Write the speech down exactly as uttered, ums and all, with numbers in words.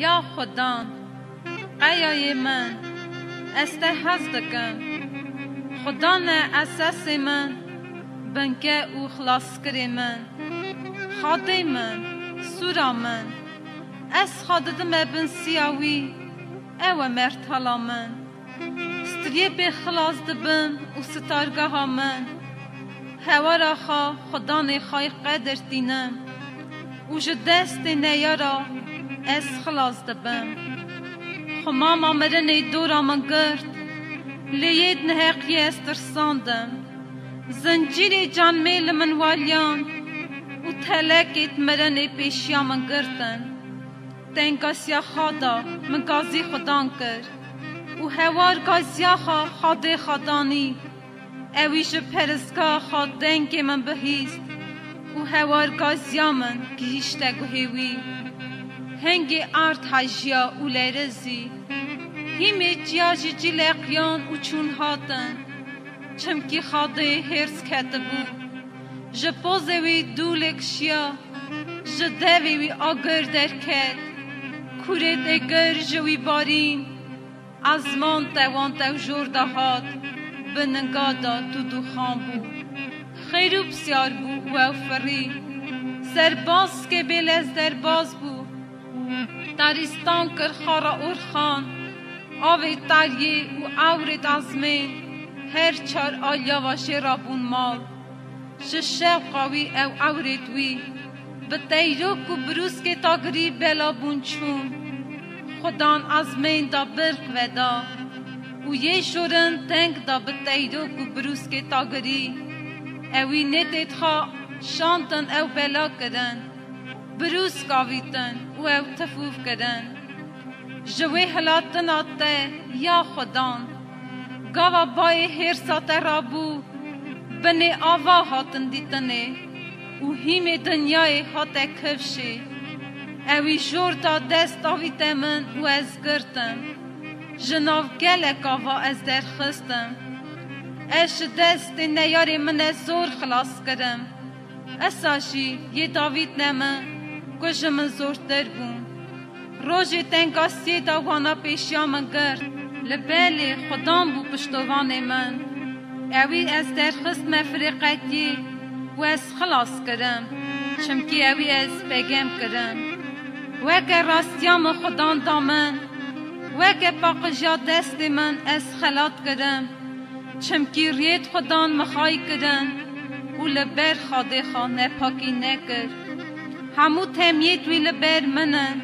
Ya Xudan, qeyayê min, ez te hez dikim. Xudan e esesê min, binke û xilaskirê min. Xadê min, sûra min, ez xwe didime bin siya wî, ew e mertala min. Striyê pê xilas dibim û sitargeha min. Hewara xwe Xudanê xwe qedir tînim û ji destê neyara ez xilas dibim. Xumama mirinê dora min girt, lê yê neheqiyê ez tirsandim. Zincîrê canmê li min waliyan û telekê mirinê pêşiya min girtin. Tengasiya xwe da min gazî Xudan kir û hewar gaziya xwe Xadê xwe danî. Ewî ji peristgeha xwe dengê min bihîst û hewar gaziya min gihîşte guhê wî. Hingê erd hejiya û lerizî. Hîmê çiya jî cileqiyan û çûn hatin. Çimkî Xadê hêrs ketibû. Ji pozê wî dûlê kişiya, ji devê wî agir derket. Kûrê têgir ji wî barîn. Ezman tewan tew jor de hat, bi ninga de dûdûxan bû. Xêr û pisyar bû û ew firî. Serbazkê bêlez derbaz bû. Tarîstan kir xara Orxan. Avê tariyê û ewrê dazmên her çar aliya va jê rabûn mal. Ji şewqa wî ew ewrêt wî bi teyrok û birûskê tagirî bela bûn çûn. Xudan ezmên da birq veda û yê jorin teng da bi teyrok û birûskê tagirî. Ewî nêtêt xwe şantin ew bela kirin. Birûsk avîtin û ew tifûv kirin. Ji wê hilatina te, ya Xudan, gava bayê hêrsa te rabû, binê ava hatin dîtinê û hîmê dinyayê hate kifşê. Ewî jor da dest avîte min û ez girtim. Ji nav gelek ava ez derxistim. Ez ji destê neyarê min e zor xilas kirim. Esa jî yê davîtne min ku ji min zortir bûn. Rojê tengasiyê de wana pêşiya min girt. Li belê Xudan bû piştovanê min. Ewî ez derxistme firêqetiyê û ez xilas kirim. Çimkî ewî ez pêgem kirim. Weke rastiya min Xudan da min. Weke paqijiya destê min ez xelat kirim. Çimkî riyêt Xudan mixay kirin û li ber Xadê xwe nepakî nekir. Hemû temiyêt wî li ber min in.